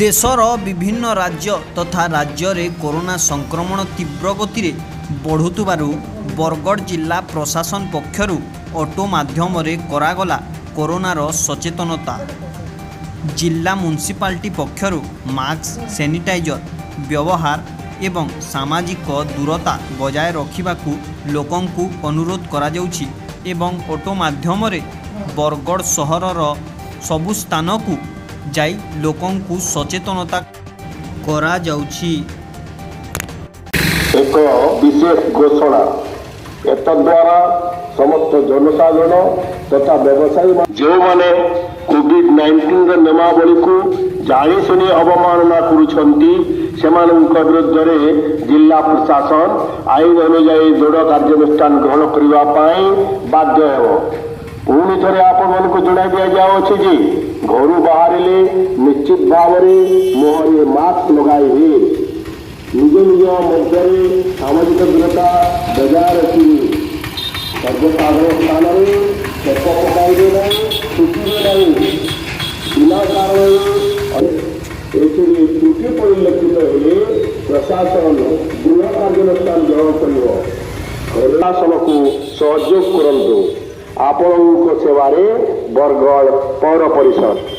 ଦେଶର ବିଭିନ୍ନ ରାଜ୍ୟ ତଥା ରାଜ୍ୟରେ କରୋନା ସଂକ୍ରମଣ ତୀବ୍ର ଗତିରେ ବଢ଼ୁଥିବାରୁ ବରଗଡ଼ ଜିଲ୍ଲା ପ୍ରଶାସନ ପକ୍ଷରୁ ଅଟୋ ମାଧ୍ୟମରେ କରାଗଲା କରୋନାର ସଚେତନତା। ଜିଲ୍ଲା ମ୍ୟୁନିସିପାଲିଟି ପକ୍ଷରୁ ମାସ୍କ, ସାନିଟାଇଜର ବ୍ୟବହାର ଏବଂ ସାମାଜିକ ଦୂରତା ବଜାୟ ରଖିବାକୁ ଲୋକଙ୍କୁ ଅନୁରୋଧ କରାଯାଉଛି ଏବଂ ଅଟୋ ମାଧ୍ୟମରେ ବରଗଡ଼ ସହରର ସବୁ ସ୍ଥାନକୁ ଯାଇ ଲୋକଙ୍କୁ ସଚେତନତା କରାଯାଉଛି। ଏକ ବିଶେଷ ଘୋଷଣା। ଏତଦ୍ୱାରା ସମସ୍ତ ଜନସାଧାରଣ ତଥା ବ୍ୟବସାୟୀ, ଯେଉଁମାନେ କୋଭିଡ-19ର ନିୟମାବଳୀକୁ ଜାଣିଶୁଣି ଅବମାନନା କରୁଛନ୍ତି, ସେମାନଙ୍କ ବିରୁଦ୍ଧରେ ଜିଲ୍ଲା ପ୍ରଶାସନ ଆଇନ ଅନୁଯାୟୀ ଦୃଢ଼ କାର୍ଯ୍ୟାନୁଷ୍ଠାନ ଗ୍ରହଣ କରିବା ପାଇଁ ବାଧ୍ୟ ହେବ। ପୁଣି ଥରେ ଆପଣମାନଙ୍କୁ ଜଣାଇ ଦିଆଯାଉଅଛି ଯେ ଘରୁ ବାହାରିଲେ ନିଶ୍ଚିତ ଭାବରେ ମୁହଁରେ ମାସ୍କ ଲଗାଇବେ, ନିଜ ନିଜ ମଧ୍ୟରେ ସାମାଜିକ ଦୂରତା ବଜାୟ ରଖିବେ, ସର୍ବସାଧାରଣ ସ୍ଥାନରେ ଛେପ ପକାଇବେ ନାହିଁ, ଥୁକିବେ ନାହିଁ। ବିନା କାରଣରେ ଏଥିରେ ତ୍ରୁଟି ପରିଲକ୍ଷିତ ହେଲେ ପ୍ରଶାସନ ଦୃଢ଼ କାର୍ଯ୍ୟାନୁଷ୍ଠାନ ଗ୍ରହଣ କରିବ। ପ୍ରଶାସନକୁ ସହଯୋଗ କରନ୍ତୁ। ଆପଣଙ୍କ ସେବାରେ ବରଗଡ଼ ପୌର ପରିଷଦ।